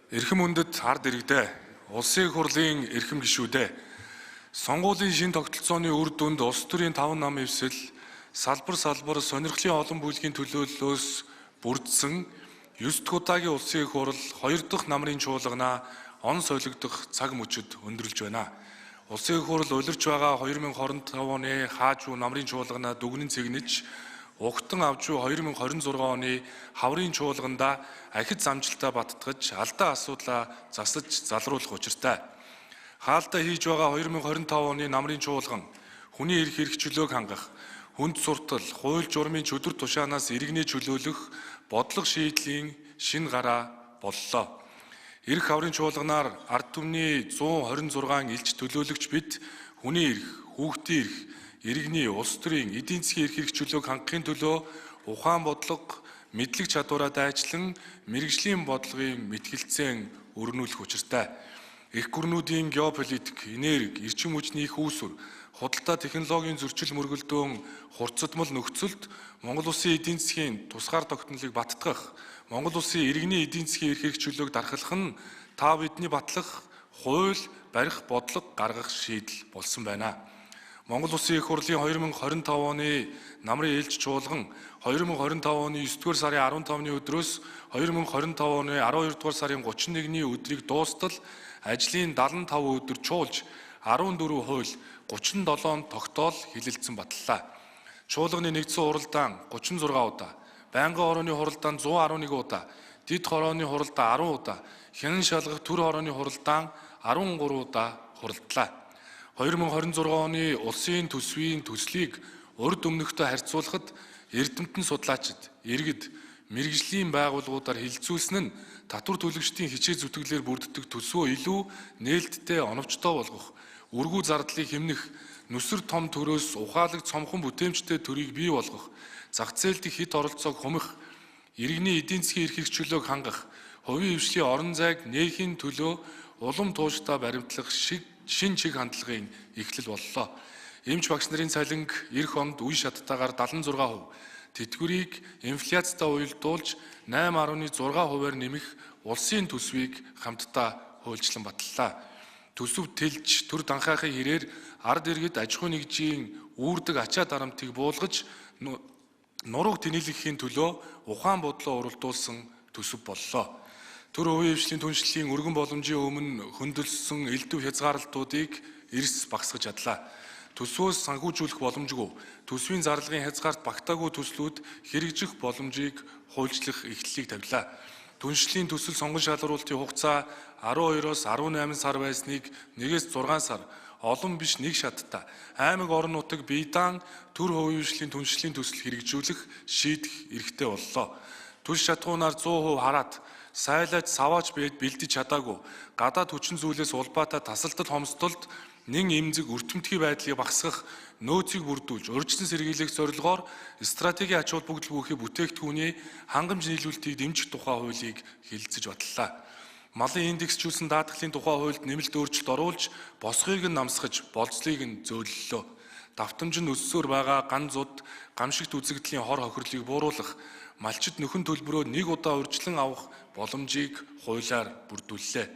Эрхэм хүндэт ард иргэдээ, Улсын их хурлын эрхэм гишүүдээ, сонгуулийн шинэ тогтолцооны үр дүнд улс төрийн 5 нам эвсэл, салбар салбар сонирхлын олон бүлгийн төлөөллөөс бүрдсэн 9 дахь удаагийн Улсын их хурл 2 дахь намрын чуулганаа он солигдох цаг мөчид өндөрлж байна. Улсын их хурл улирч байгаа 2025 оны хаажуу намрын чуулганаа дүгнэн цэгнэж, угтан авч буй 2026 оны хаврын чуулганда ахиц амжилтаа баттгаж, алдаа асуудлаа засаж залруулах учиртай. Хаалдаа хийж байгаа 2025 оны намрын чуулган хүний эрх эрх чөлөөг хангах, хүнд суртал, хууль журмын чөдөр тушаанаас иргэний чөлөөлөх бодлого шийдлийн шинэ гараа боллоо. Эрх хаврын чуулганаар ард түмний 126 элч төлөөлөгч бид хүний эрх, хүүхдийн эрх, иргэний, улс төрийн, эдийн засгийн эрх эрх чөлөөг хангахын төлөө ухаан бодлого, мэдлэг чадвараа дайчлан мэргэжлийн бодлогын мэтгэлцээн өрнүүлэх учиртай. Эх гүрнүүдийн геополитик, энерги, эрчим хүчний их үүсвэр, худалдаа технологийн зөрчил мөргөлдөөн хурцдмал нөхцөлд Монгол улсын эдийн засгийн тусгаар тогтнолыг баттгах, Монгол улсын иргэний эдийн засгийн эрх эрх чөлөөг дархлах нь та бидний батлах, хууль барих бодлого гаргах шийдэл болсон байна. Монгол Улсын Их хурлын 2025 оны намрын ээлж чуулган 2025 оны 9-р сарын 15-ны өдрөөс 2025 оны 12-р сарын 31-ний өдрийг дуустал ажлын 75 өдөр чуулж 14 хууль 37 тогтоол хилэлцэн баталлаа. Чуулганы нэгдсэн хуралдаан 36 удаа, байнгын хорооны хуралдаан 111 удаа, дид хорооны хуралдаан 10 удаа, хянан шалгах төр хорооны хуралдаан 13 удаа хуралдлаа. 2026 оны улсын төсвийн төслийг урд өмнөхтэй харьцуулахад эрдэмтэн судлаачид, иргэд, мэргэжлийн байгууллагуудаар хилцүүлсэн нь татвар төлөгчдийн хичээл зүтгэлээр бүрддэг төсвөө илүү нээлттэй, оновчтой болгох, өргүү зардлыг хэмнэх, нүсэр том төрөөс ухаалаг цомхон бүтээмжтэй төрийг бий болгох, зах зээл дэх хэт оролцоог хумих, иргэний эдийн засгийн эрх чөлөөг хангах, хувийн хвшлийн орон зайг нээхийн төлөө улам тууштай баримтлах шиг шин чиг хандлагын эхлэл боллоо. Эмч багш нарын цалинг эх онд үе шаттайгаар 76%, тэтгэврийг инфляцтай уялдуулж 8.6%-аар нэмэх улсын төсвийг хамтдаа хуульчлан баталлаа. Төсөв тэлж төр данхаахын хэрээр ард иргэд аж ахуйн нэгжийн үүрдэг ачаа дарамтыг буулгаж нурууг тэнийлгэхийн төлөө ухаан бодлоо уралдуулсан төсөв боллоо. Төр хувийн хвшлийн түншлэлийн өргөн боломжийн өмнө хөндлөсөн элдэв хязгаарлалтуудыг эрс багасгаж чадлаа. Төсвөөс санхүүжүүлэх боломжгүй, төсвийн зарлагын хязгаарт багтаагүй төслүүд хэрэгжих боломжийг хуульчлах эхлэлийг тавилаа. Түншлэлийн төсөл сонгон шалгаруулалтын хугацаа 12-оос 18 сар байсныг 1-ээс 6 сар, олон биш нэг шаттай аймаг орон нутаг бие даан төр хувийн хвшлийн түншлэлийн төсөл хэрэгжүүлэх шийдэх эрхтэй боллоо. Түлш шатхуунаар 100% хараад сайлаж саваач бэлдэж чадаагүй гадаад хүчин зүйлээс улбаатай тасалдал хомсдолд нэн эмзэг өртөмтгий байдлыг багасгах, нөөцийг бүрдүүлж урьдчилан сэргийлэх зорилгоор стратегийн ач холбогдол бүхий бүтээгдэхүүний хангамж нийлүүлэлтийг дэмжих тухай хуулийг хэлэлцэж баталлаа. Малын индексжүүлсэн даатгалын тухай хуульд нэмэлт өөрчлөлт оруулж босгыг нь намсгаж болцлыг нь зөөллөө. Давтамж нь өссөөр байгаа ган зуд гамшигт үзэгдлийн хор хохирлыг бууруулах, малчид нөхөн төлбөрөө нэг удаа урьдчилан авах боломжийг хуулиар бүрдүүллээ.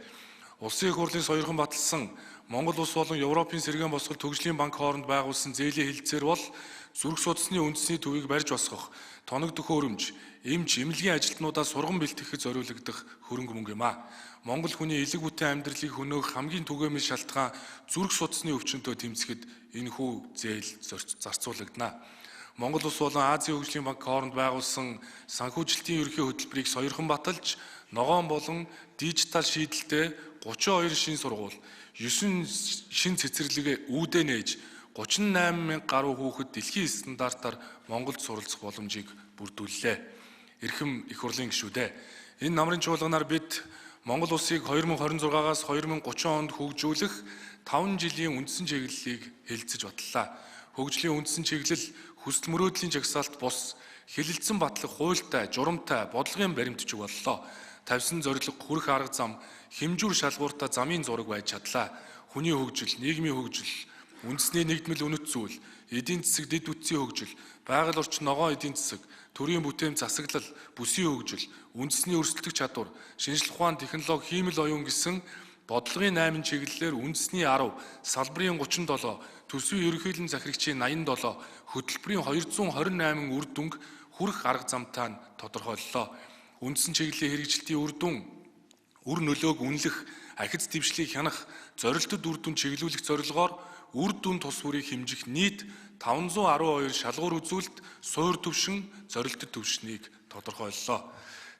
Улсын их хурлын сойрхон баталсан Монгол улс болон Европын сэргээн босгол төгжлийн банк хооронд байгуулсан зээлийн хэлэлцээр бол зүрх судасны үндэсний төвийг барьж босгох, тоног төхөөрөмж, эмч, эмнэлгийн ажилтнуудаа сурган бэлтгэхэд зориулагдах хөрөнгө мөнгө юм а. Монгол хүний элэг бүтэн амьдралыг хөнөөх хамгийн түгээмэл шалтгаан зүрх судасны өвчнөд тэмцэхэд энэхүү зээл зарцуулагдана. Монгол улс болон Азийн хөгжлийн банк хооронд байгуулсан санхүүжилтийн ерөнхий хөтөлбөрийг сойрхон баталж, ногоон болон дижитал шийдэлтэй 32 шинэ сургууль, 9 шинэ цэцэрлэгээ үүдээ нээж 38 мянга гаруй хүүхэд дэлхийн стандартаар Монголд суралцах боломжийг бүрдүүллээ. Эрхэм их хурлын гишүүдээ, энэ намрын чуулганаар бид Монгол улсыг 2026-аас 2030 онд хөгжүүлэх 5 жилийн үндсэн чиглэлийг хэлэлцэж баталлаа. Хөгжлийн үндсэн чиглэл хүсэл мөрөөдлийн жагсаалт бус хэлэлцэн батлах хуультай, журамтай, бодлогын баримтчиг боллоо. Тавьсан зорилго, хүрэх арга зам, хэмжүүр шалгууртай замын зураг байж чадлаа. Хүний хөгжил, нийгмийн хөгжил, үндэсний нэгдмэл үнэт зүйл, эдийн засаг дэд бүтцийн хөгжил, байгаль орчин, ногоон эдийн засаг, төрийн бүтээмж, засаглал, бүсийн хөгжил, үндэсний өрсөлдөх чадвар, шинжлэх ухаан, технологи, хиймэл оюун гэсэн бодлогын 8 чиглэлээр үндэсний 10, салбарын 37, төсвийн ерөнхийлөн захирагчийн 87, хөтөлбөрийн 228 үр дүнг хүрэх арга замтай нь тодорхойллоо. Үндсэн чиглэлийн хэрэгжилтийн үр дүн, үр нөлөөг үнэлэх, ахиц дэвшлийг хянах, зорилтод үр дүн чиглүүлэх зорилгоор үр дүн тус бүрийг хэмжих нийт 512 шалгуур үзүүлэлт, суур түвшин, зорилтод түвшнийг тодорхойллоо.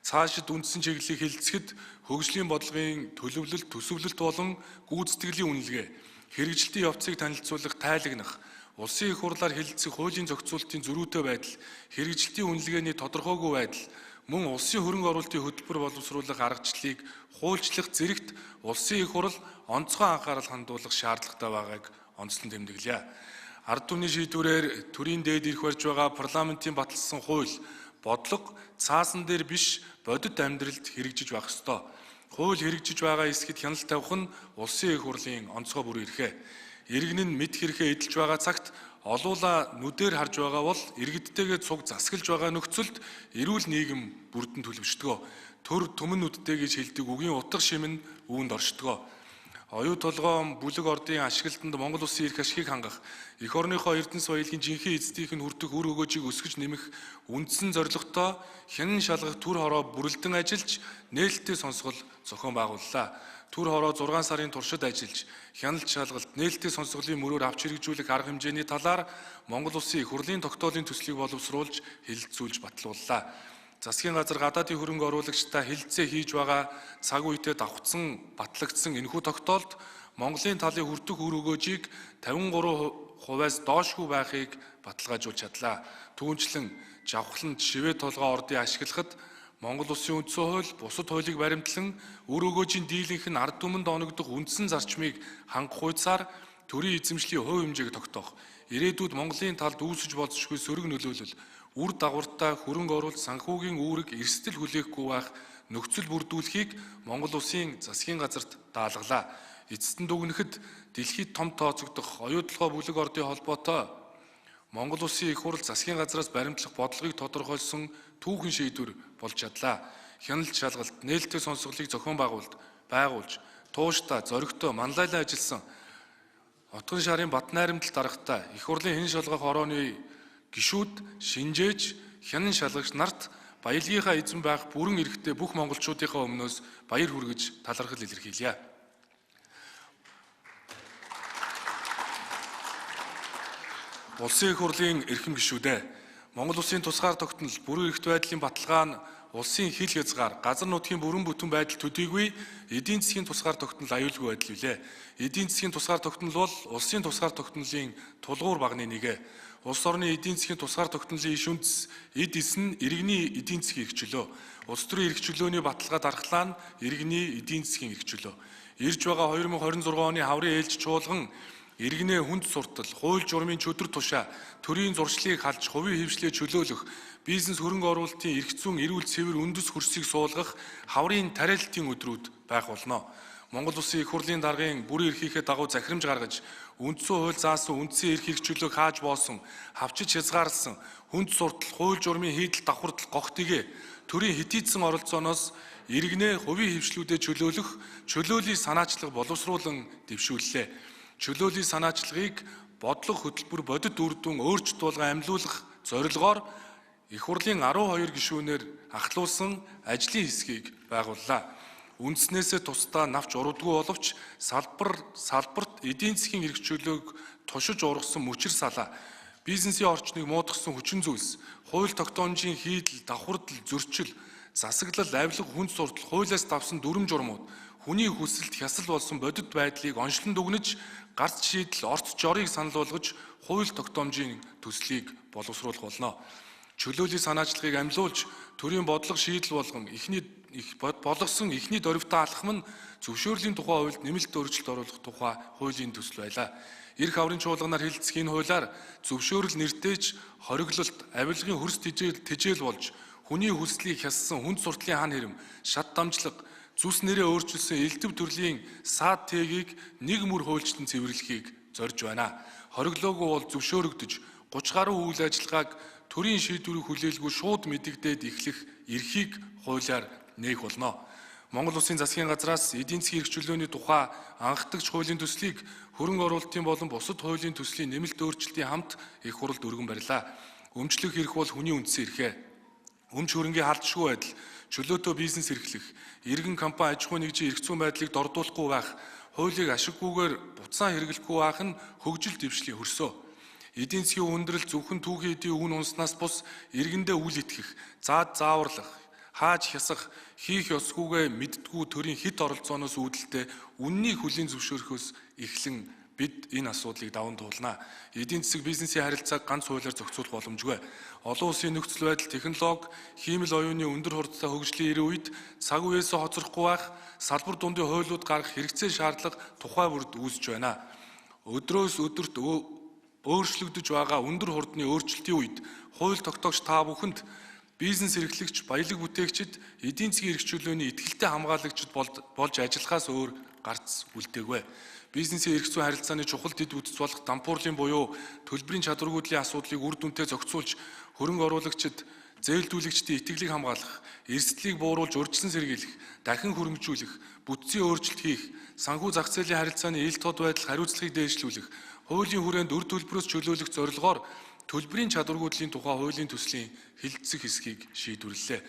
Цаашид үндсэн чиглэлийг хэлэлцэхэд хөгжлийн бодлогын төлөвлөлт, төсөвлөлт болон гүйцэтгэлийн үнэлгээ, хэрэгжилтийн явцыг танилцуулах, тайлагнах, улсын их хурлаар хэлэлцэх хуулийн зохицуултын зөрүүтэй байдал, хэрэгжилтийн үнэлгээний тодорхойгүй байдал, мөн улсын хөрөнгө оруулалтын хөтөлбөр боловсруулах аргачлалыг хуульчлах зэрэгт улсын их хурл онцгой анхаарал хандуулах шаардлагатай байгааг онцлон тэмдэглэе. Ард түмний шийдвэрээр төрийн дээд эрх барьж байгаа парламентын баталсан хууль, бодлого цаасан дээр биш бодит амьдралд хэрэгжиж байх ёстой. Хууль хэрэгжиж байгаа эсэхэд хяналт тавих нь улсын их хурлын онцгой бүрэн эрхээ. Иргэн нь мэд хэрхээ эдэлж байгаа цагт олуула нүдээр харж байгаа бол иргэдтэйгээ цуг засаглаж байгаа нөхцөлд эрүүл нийгэм бүрдэн төлөвшдгөө. Төр түмэн нүдтэй гэж хэлдэг үгийн утга шим нь үүнд оршдгоо. Оюу толгоон бүлэг ордын ашиглалтанд Монгол улсын эрх ашигыг хангах, эх орныхоо Эрдэнэс баялагын жинхэнэ эздийнх нь хүртэх үр өгөөжийг өсгөж нэмэх үндсэн зорилготой хянан шалгах төр хороо бүрэлдэн ажиллаж нээлттэй сонсгол зохион байгууллаа. Төр хороо 6 сарын туршид ажиллаж хяналт шалгалт нээлттэй сонсголын мөрөөр авч хэрэгжүүлэх арга хэмжээний талаар Монгол улсын их хурлын тогтоолын төслийг боловсруулж хэлэлцүүлж батлууллаа. Засгийн газар гадаадын хөрөнгө оруулагчтай хэлэлцээ хийж байгаа цаг үедээ давхцсан батлагдсан энэхүү тогтоолд Монголын талын хүртэх үр өгөөжийг 53%-аас доошгүй байхыг баталгаажуулж чадлаа. Түүнчлэн жавхлан шивээ толгой ордын ашиглахад Монгол улсын үндсэн хууль, бусад хуулийг баримтлан үр өгөөжийн дийлэнх нь ард түмэнд оногдох үндсэн зарчмыг хангах хууцаар төрийн эзэмшлийн хувь хэмжээг тогтоох, ирээдүйд Монголын талд үүсэж болзошгүй сөрөг нөлөөлөл, үр дагавартай хөрөнгө оруулалт, санхүүгийн үүрэг эрсдэл хүлээхгүй байх нөхцөл бүрдүүлэхийг Монгол улсын засгийн газарт даалгалаа. Эцэст нь дүгнэхэд дэлхийд том тооцогдох оюутлогоо бүлэг ордын холбоотой Монгол улсын их хурл засгийн газраас баримтлах бодлогыг тодорхойлсон түүхэн шийдвэр болж чадлаа. Хяналт шалгалт, нээлттэй сонсголыг зохион байгуулж, тууштай, зоригтой, манлайлан ажилласан Отгон шарын Бат найрамдал даргатай их хурлын хэн шалгах хорооны гишүүд шинжээж хянан шалгагч нарт баялагийнхаа эзэн байх бүрэн эрхтэй бүх монголчуудынхаа өмнөөс баяр хүргэж талархал илэрхийлье. Улсын их хурлын эрхэм гишүүдээ, Монгол улсын тусгаар тогтнол, бүрэн эрхт байдлын баталгаа нь улсын хил хязгаар, газар нутгийн бүрэн бүтэн байдал төдийгүй эдийн засгийн тусгаар тогтнол аюулгүй байдал билээ. Эдийн засгийн тусгаар тогтнол бол улсын тусгаар тогтнолын тулгуур багны нэг. Улс орны эдийн засгийн тусгаар тогтнолын иш үндэс эд эс нь иргэний эдийн засгийн эрх чөлөө. Улс төрийн эрх чөлөөний баталгаа дархлаа нь иргэний эдийн засгийн эрх чөлөө. Ирж байгаа 2026 оны хаврын ээлж чуулган иргэнээ хүнд суртал, хууль журмын чөтгөр тушаа, төрийн зуршлыг халж, хувийн хэвшлээ чөлөөлөх, бизнес хөрөнгө оруулалтын эрх зүйн эрүүл цэвэр үндэс хөрсийг суулгах хаврын тариалалтын өдрүүд байх болно. Монгол улсын их хурлын даргын бүрэн эрхийнхээ дагуу захирамж гаргаж, үндсэн хууль заасан үндсэн эрх чөлөөг хааж боосон, хавчиж хязгаарласан, хүнд суртал, хууль журмын хийдэл давхардал гогтигээ төрийн хэтийдсэн оролцооноос иргэнээ хувийн хэвшлүүдэд чөлөөлөх чөлөөлийн санаачлага боловсруулан дэвшүүллээ. Чөлөөлийн санаачлагыг бодлого хөтөлбөр бодит үр дүн өөрчлөлт тулган амьлуулах зорилгоор их хурлын 12 гишүүнээр ахлуулсан ажлын хэсгийг байгууллаа. Үндснээсээ тусдаа навч урдгүй боловч салбарт эдийн засгийн эрх чөлөөг тушиж ургасан мөчир салаа, бизнесийн орчныг муудгасан хүчин зүйлс, хууль тогтоомжийн хийдэл, давхардал, зөрчил, засаглал, авилга, хүнд суртал, хуулиас давсан дүрм журмууд, хүний хүсэлт хясал болсон бодит байдлыг онцлон дүгнэж, гарц шийдэл, орц жорыг санал болгож хууль тогтоомжийн төслийг боловсруулах болно. Чөлөөлийн санаачлагыг амьлуулж, төрийн бодлого шийдэл болгон эхний болгосон эхний дөрвтэй алхам нь зөвшөөрлийн тухай хуульд нэмэлт өөрчлөлт оруулах тухай хуулийн төсөл байлаа. Ирэх хаврын чуулганаар хэлэлцэх энэ хуулиар зөвшөөрөл нэртэйж хориглолт, авилгын хөрс тэжээл болж хүний хүслийг хяссан хүнд суртлын хан хэрэм, шат дамжлага, зүс нэрээ өөрчилсөн элдв төрлийн саад тэгийг нэг мөр хуульчлан цэвэрлэхийг зорж байна. Хориглоогүй бол зөвшөөрөгдөж, 30 гаруй үйл ажиллагааг төрийн шийдвэрийг хүлээлгүй шууд мэдэгдээд эхлэх эрхийг хуулиар нээх болно. Монгол Улсын засгийн газраас эдийн засгийн эрх чөлөөний тухай анхдагч хуулийн төслийг хөрөнгө оруулалтын болон бусад хуулийн төслийн нэмэлт өөрчлөлтийн хамт их хурлд өргөн барилаа. Өмчлөх эрх бол хүний үндсэн эрхээ. Өмч хөрөнгийн халдшгүй байдал, чөлөөтэй бизнес эрхлэх, иргэн компани аж ахуйн нэгжийн эрх зүйн байдлыг дордуулахгүй байх, хуулийг ашиггүйгээр буцаан хэрэглэхгүй байх нь хөгжил дэвшлийн хөрсөө. Эдийн засгийн хүндрэл зөвхөн түүхийн эдийн үн унснаас бус иргэндээ үл итгэх, заад зааварлах, хааж хясах, хийх ёсгүйгээ мэддэггүй төрийн хэт оролцооноос үүдэлтэй үннийг хүлийн зөвшөөрөхөөс эхлэн бид энэ асуудлыг даван туулна. Эдийн засаг бизнесийн харилцааг ганц хуулиар зохицуулах боломжгүй. Олон улсын нөхцөл байдал, технологи, хиймэл оюуны өндөр хурдтай хөгжлийн эрен үед цаг үеэсээ хоцрохгүй байх, салбар дундын хуулиуд гаргах хэрэгцээ шаардлага тухай бүрд үүсэж байна. Өдрөөс өдөрт өөрчлөгдөж байгаа өндөр хурдны өөрчлөлтийн үед хууль тогтоогч та бүхэнд бизнес эрхлэгч, баялаг бүтээгчид, эдийн засгийн эрх чөлөөний итгэлтэй хамгаалагчид болж ажиллахаас өөр гарц үлдээгүй. Бизнесийн эрх зүйн харилцааны чухал дэд бүтц болох дампуурлын буюу төлбөрийн чадваргүйдлийн асуудлыг үр дүнтэй зохицуулж, хөрөнгө оруулагчид, зээлдүүлэгчдийн итгэлийг хамгаалах, эрсдлийг бууруулж урьдчилан сэргийлэх, дахин хөрөнгөжүүлэх, бүтцийн өөрчлөлт хийх, санхүү зах зээлийн харилцааны ил тод байдал хариуцлагыг дээшлүүлэх, хуулийн хүрээнд үр төлбөрөөс чөлөөлөх зорилгоор төлбөрийн чадваргүйдлийн тухай хуулийн төслийн хэлэлцэх хэсгийг шийдвэрлэлээ.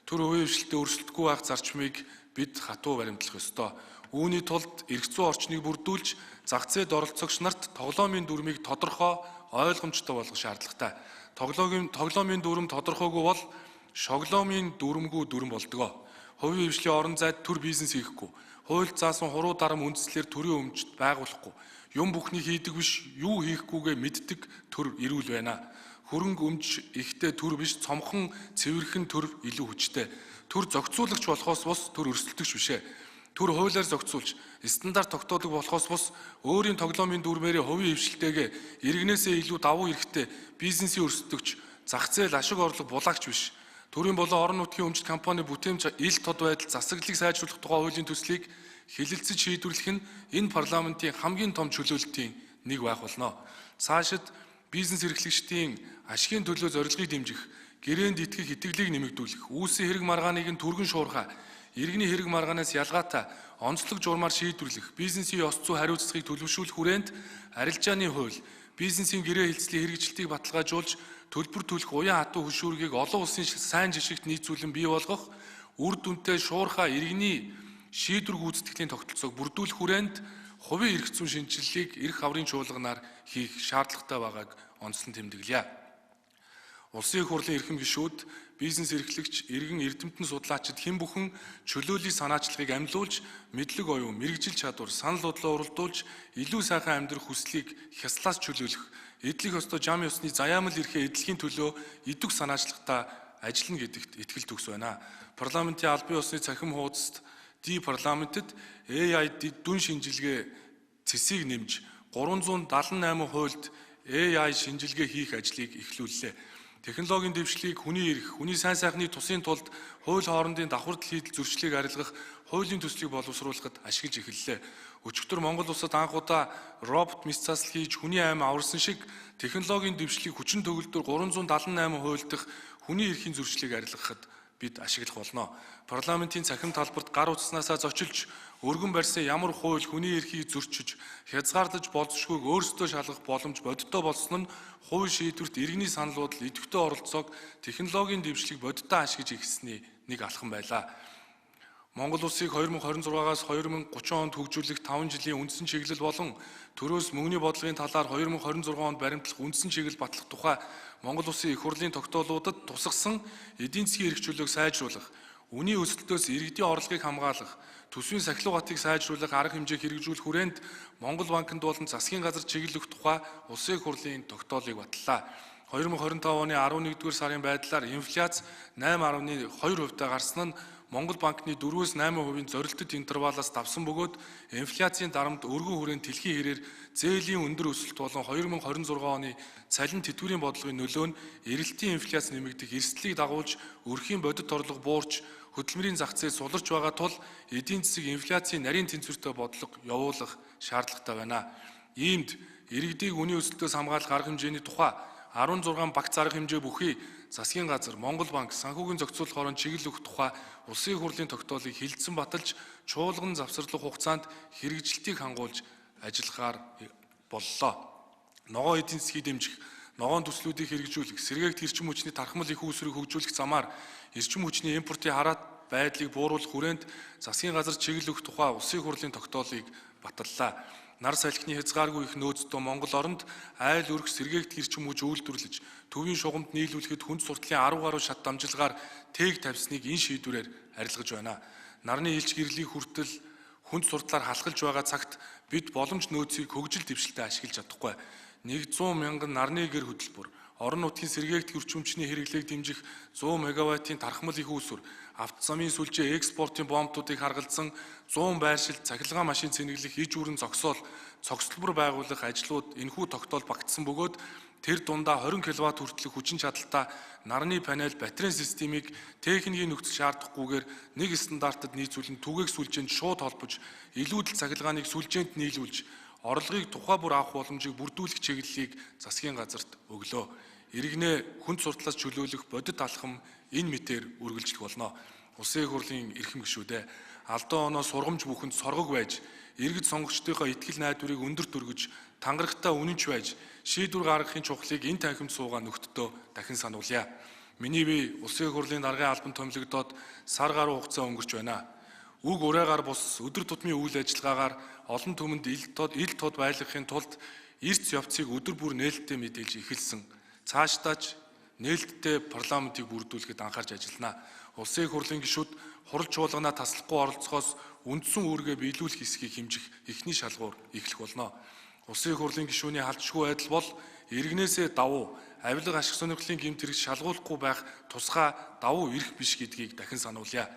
Төр хувийн хвшлэлтэд өрсөлдөхгүй байх зарчмыг бид хатуу баримтлах ёстой. Үүний тулд эрх зүйн орчныг бүрдүүлж, зах зээлд оролцогч нарт тоглоомын дүрмийг тодорхой, ойлгомжтой болгох шаардлагатай. Тоглоомын дүрм тодорхойгүй бол шоглоомын дүрмгүй дүрм болдгоо. Хувийн хвшлийн орон зайд төр бизнес хийхгүй, хуульд заасан хуруу дарам үндслээр төрийн өмчт байгуулахгүй, юм бүхний хийдэг биш, юу хийхгүйгээ мэддэг төр эрүүл байна. Хөрөнгө өмч ихтэй төр биш, цомхон цэвэрхэн төр илүү хүчтэй. Төр зохицуулагч болохоос бус төр өрсөлдөгч биш ээ. Төр хуулиар зохицуулж, стандарт тогтоодог болохоос бус өөрийн тоглоомын дүрмээрээ хувийн хвшилтэйгээ иргэнээсээ илүү давуу эрхтэй бизнесийн өрсөлдөгч, зах зээл ашиг орлого булаагч биш. Төрийн болон орон нутгийн өмчт компани бүтээмж ил тод байдал засаглалыг сайжруулах тухай хуулийн төслийг хэлэлцэж шийдвэрлэх нь энэ парламентын хамгийн том чөлөөлтийн нэг байх болно. Цаашид бизнес эрхлэгчдийн ашигын төлөө зорилгыг дэмжих, гэрээнд итгэх итгэлийг нэмэгдүүлэх, үүссэн хэрэг маргааныг нь түргэн шуурхай, иргэний хэрэг маргаанаас ялгаатай онцлог журмаар шийдвэрлэх, бизнесийн ёс зүй хариуцлагыг төлөвшүүлэх хүрээнд арилжааны хууль, бизнесийн гэрээ хэлцлийн хэрэгжилтийг баталгаажуулж, төлбөр төлөх уян хатуу хөшүүргийг олон улсын сайн жишгт нийцүүлэн бий болгох, үр дүнтэй шуурхай иргэний шийдвэр гүйцэтгэлийн тогтолцоог бүрдүүлэх хүрээнд хувийн эрх зүйн шинэчлэлийг эрх аврын чуулганаар хийх шаардлагатай байгааг онцлон тэмдэглэе. Улсын их хурлын эрхэм гишүүд, бизнес эрхлэгч, иргэн эрдэмтэн судлаачид хэн бүхэн чөлөөлийн санаачлагыг амьлуулж, мэдлэг оюун, мэргэжил чадвар, санал бодлоо уралдуулж, илүү сайхан амьдрах хүслийг хяслаас чөлөөлөх, эдлэх ёстой жам ёсны заяамал эрхээ эдлэхийн төлөө идэвх санаачлагтай ажиллана гэдэгт итгэл төгс байна. Парламентын албан ёсны цахим хуудасд Ди парламентэд AI дүн шинжилгээ цэсийг нэмж 378 хуульд AI шинжилгээ хийх ажлыг эхлүүллээ. Технологийн дэвшлийг хүний эрх, хүний сайн сайхны тусын тулд хууль хоорондын давхар дэлхийд зөрчлийг арилгах хуулийн төслийг боловсруулахад ашиглаж эхэллээ. Өчигдөр Монгол улсад анх удаа робот мэс засал хийж хүний амь аварсан шиг технологийн дэвшлийг хүчин төгөлдөр 378 хууль дахь хүний эрхийн зөрчлийг арилгахад бид ашиглах болно. Парламентын цахим талбарт гар утаснаасаа зочилж өргөн барьсан ямар хууль хүний эрхийг зөрчиж, хязгаарлаж болзошгүйг өөрсдөө шалгах боломж бодиттой болсон нь хууль шийдвэрт иргэний санал бодол идэвхтэй оролцоог технологийн дэвшлийг бодиттой ашиглаж эхэлсний нэг алхам байлаа. Монгол улсыг 2026-аас 2030 онд хөгжүүлэх 5 жилийн үндсэн чиглэл болон төрөөс мөнгөний бодлогын талаар 2026 онд баримтлах үндсэн чиглэл батлах тухай Монгол Улсын их хурлын тогтоолуудад тусгасан эдийн засгийн эрх чөлөөг сайжруулах, үнийн өсөлтөөс иргэдийн орлогыг хамгаалах, төсвийн сахилга батыг сайжруулах арга хэмжээг хэрэгжүүлэх хүрээнд Монгол банкнд болон засгийн газар чиглэл өгөх тухай Улсын их хурлын тогтоолыг батллаа. 2025 оны 11-р сарын байдлаар инфляц 8.2% гарсан нь Монгол банкны 4-өөс 8% зорилттой интервалаас давсан бөгөөд инфляцийн дарамт өргөн хүрээнд дэлхийн хэрээр зээлийн өндөр өсөлт болон 2026 оны цалин тэтгэврийн бодлогын нөлөө нь эрэлтийн инфляц нэмэгдэх эрсдлийг дагуулж өрхийн бодит орлого буурч хөдөлмөрийн зах зээл суларч байгаа тул эдийн засаг инфляцийн нарийн тэнцвэртэй бодлого явуулах шаардлагатай байна. Иймд иргэдийг үнийн өсөлтөөс хамгаалах арга хэмжээний тухай 16 багц арга хэмжээ бүхий засгийн газар, Монгол банк, санхүүгийн зохицуулах хорон чиглэл өгөх тухай Улсын их хурлын тогтоолыг хилцэн баталж, чуулган завсарлах хугацаанд хэрэгжилтийг хангуулж ажиллахаар боллоо. Ногоон эдийн засгийг дэмжих, ногоон төслүүдийг хэрэгжүүлэх, сэргээгт эрчим хүчний тархмал их үүсвэрийг хөгжүүлэх замаар эрчим хүчний импортын хараат байдлыг бууруулах хүрээнд засгийн газар чиглэл өгөх тухай Улсын их хурлын тогтоолыг баталлаа. Нар салхины хязгааргүй их нөөцтэй Монгол оронд айл өрх сэргээгт эрчим хүч үйлдвэрлэж, төвийн шугамд нийлүүлэхэд хүнд суртлын 10 гаруй шат дамжилгаар тээг тавьсныг энэ шийдвэрээр арилгаж байна. Нарны илч гэрлийг хүртэл хүнд суртлаар халахалж байгаа цагт бид боломж нөөцийг хөгжил дэвшилтэд ашиглаж чадахгүй. 100 мянган нарны гэр хөтөлбөр, орон нутгийн сэргээгт эрчим хүчний хэрэглээг дэмжих 100 мегаваттын тархмал их үүсвэр, авто замын сүлжээ экспортын бомбтуудыг харгалзан 100 байршилд цахилгаан машин цэнэглэх иж бүрэн зогсоол, цогцлбор байгуулах ажлууд энэхүү тогтоол багтсан бөгөөд тэр дундаа 20 кВт хүртэлх хүчин чадалтай нарны панел батарейн системийг техникийн нөхцөл шаардахгүйгээр нэг стандартад нийцүүлэн түгээх сүлжээнд шууд холбож, илүүдэл цахилгааныг сүлжээнд нийлүүлж, орлогыг тухай бүр авах боломжийг бүрдүүлэх чиглэлийг засгийн газарт өглөө. Иргэнээ хүнд суртлаас чөлөөлөх бодит алхам энэ мэтээр үргэлжлэх болно. Улсын их хурлын эрхэм гишүүдээ, алдаан оноо сургамж бүхэнд соргог байж, иргэд сонгогчдынхоо итгэл найдварыг өндөр төргөж, тангарагтай үнэнч байж, шийдвэр гаргахын чухлыг энэ танхимд суугаа нөхдөдөө дахин сануулъя. Миний бие Улсын их хурлын даргын албанд томилогдоод сар гаруй хугацаа өнгөрч байна. Үг ураагаар бус өдөр тутмын үйл ажиллагаагаар олон түмэнд ил тод байлгахын тулд эрц явцыг өдөр бүр нээлттэй мэдээлж эхэлсэн. Цаашдаа ч нээлттэй парламентыг бүрдүүлэхэд анхаарч ажиллана. Улсын их хурлын гишүүд хурал чуулганаа таслахгүй оролцохоос үндсэн үүргээ биелүүлэх хэсгийг хэмжих эхний шалгуур эхлэх болно. Улсын их хурлын гишүүний халдшгүй байдал бол иргэнээсээ давуу, авилга ашиг сонирхлын гэмт хэрэг шалгуулахгүй байх тусгай давуу эрх биш гэдгийг дахин сануулъя.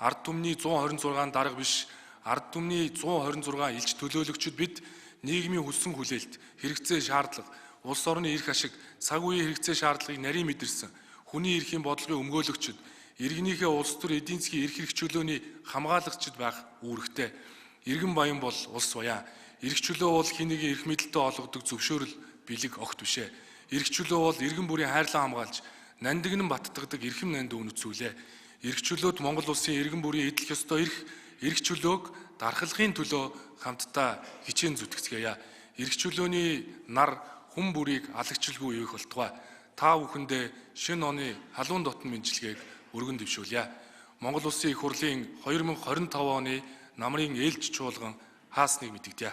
Ард түмний 126 дарга биш, ард түмний 126 элч төлөөлөгчд бид нийгмийн хүссэн хүлээлт, хэрэгцээ шаардлага, улс орны эрх ашиг, цаг үеийн хэрэгцээ шаардлагыг нарийн мэдэрсэн, хүний эрхийн бодлогын өмгөөлөгчд, иргэнийхээ улс төр эдийн засгийн эрх хэрэг чөлөөний хамгаалагчид байх үүрэгтэй. Иргэн баян бол улс баян. Эрх чөлөө бол хэн нэгэн эрх мэдэлтэй олгодог зөвшөөрөл бэлэг огт бишээ. Эрх чөлөө бол иргэн бүрийн хайрлан хамгаалж, нандинан баттгадаг эрхэм нандин үнэт зүйлээ. Эрх чөлөөт Монгол улсын иргэн бүрийн эдлэх ёстой эрх, эрх чөлөөг дархлахын төлөө хамтдаа хичээн зүтгэцгээе. Эрх чөлөөний нар хүн бүрийг алагчлгүй ивэх болтугай. Та бүхэндээ шинэ оны халуун дотн мэндчилгээг өргөн дэвшүүлье. Монгол Улсын их хурлын 2025 оны намрын ээлж чуулган хаасныг мэдэгдэе.